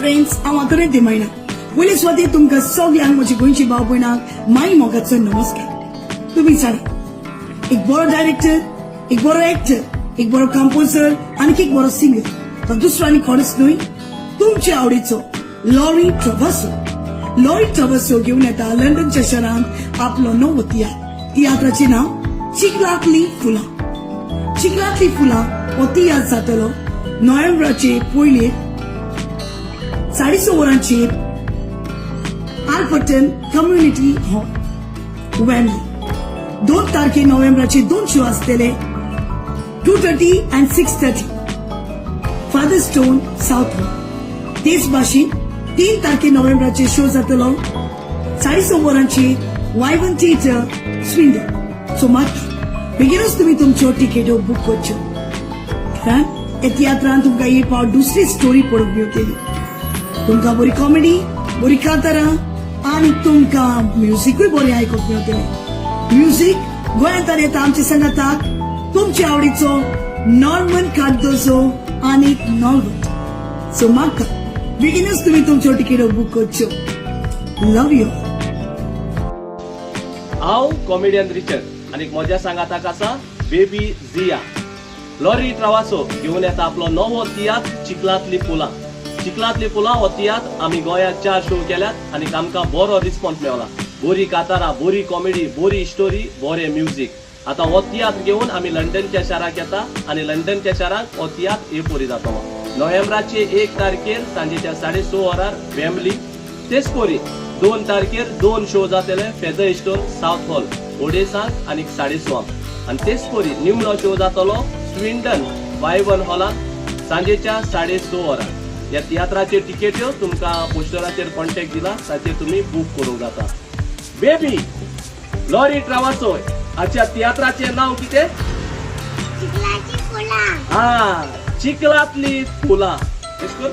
Friends, हांव आंतोनेत दिमायना. पयले सुवातेर तुमकां सगल्यांक, म्हजी गोंयची भाव भयणांक माई मोगाचो नमस्कार. तुमी जाणा, एक बरो डायरेक्टर, एक बरो एक्टर, एक बरो कंपोजर आनी एक बरो सिंगर, तो दुसरो आनी कोणच न्हय, तुमचे आवडीचो लॉरी ट्रवसो. लॉरी ट्रवसो घेवन येता लंडनच्या शहरांत आपलो नवो तियात्र. तियात्राचें नांव चिखलांतली फुलां. चिखलांतली फुलां हो तियात्र जातलो नोव्हेंबराचे पयले 6:30 वरांचेर आल्फर्टन कम्युनिटी हॉल, वेम्बली. 2 तारखे नोव्हेंबराचे दोन शो आसतले, 2:30 and 6:30, Featherstone, south hall. तेच भाशेन 3 तारखे नोव्हेंबराचे शो जातलो 6:30 वरांचेर वायवन थिएटर, स्विंडन. सो मात बेगीनच तुमी तुमच्यो तिकेट्यो बूक करच्यो, कारण हे तियात्रान तुमकां एक फावट दुसरी स्टोरी पळोवंक मेळटली. तुमकां बरी कॉमेडी, बरी कांतारां आनी तुमकां म्युजिकूय बरें आयकूंक मेळटलें. म्युजीक गोंयांतल्यान येता आमच्या सांगाताक तुमचे आवडीचो नॉर्मन कार्दोजो आनी नॉर्बर्ट. सो म्हाका बेगीनच तुमी तुमच्यो तिकेट्यो बूक करच्यो. Love you. हांव कॉमेडियन रिचर्ड आनी म्हज्या सांगाताक आसा बेबी जिया. लॉरी ट्रावासो घेवन येता आपलो नवो तियात्र चिखलांतली फुलां. चिखलांतली फुलां हो तियात्र आमी गोंयांत चार शो केल्यात आनी आमकां बरो रिस्पॉन्स मेवला. बरी कातारां, बरी कॉमेडी, बरी स्टोरी, बरें म्युजीक. आतां हो तियात्र घेवन आमी लंडनच्या शाराक येता आनी लंडनच्या शाराक हो तियात्र हे पोरी जातलो नोव्हेंबराचे 1 तारखेर सांजेच्या 6:30 वरार वेम्बली. तेच पोरी 2 तारखेर दोन शो जातले फेदरस्टोन, साउथ हॉल, 2:30 आनी 6:30 आनी तेच पोरी निमणो शो जातलो स्विंडन वायवन हॉलान सांजेच्या 6:30 वरां. ह्या तियात्राच्यो टिकेट्यो तुमकां पोस्टराचेर कॉन्टॅक्ट दिला, ताचेर तुमी बूक करूंक जाता. बेबी, लॉरी ट्रावासो हाच्या तियात्राचें नांव कितें? चिखलाची फुलां. हा, चिखलातली फुलां. अशें कर.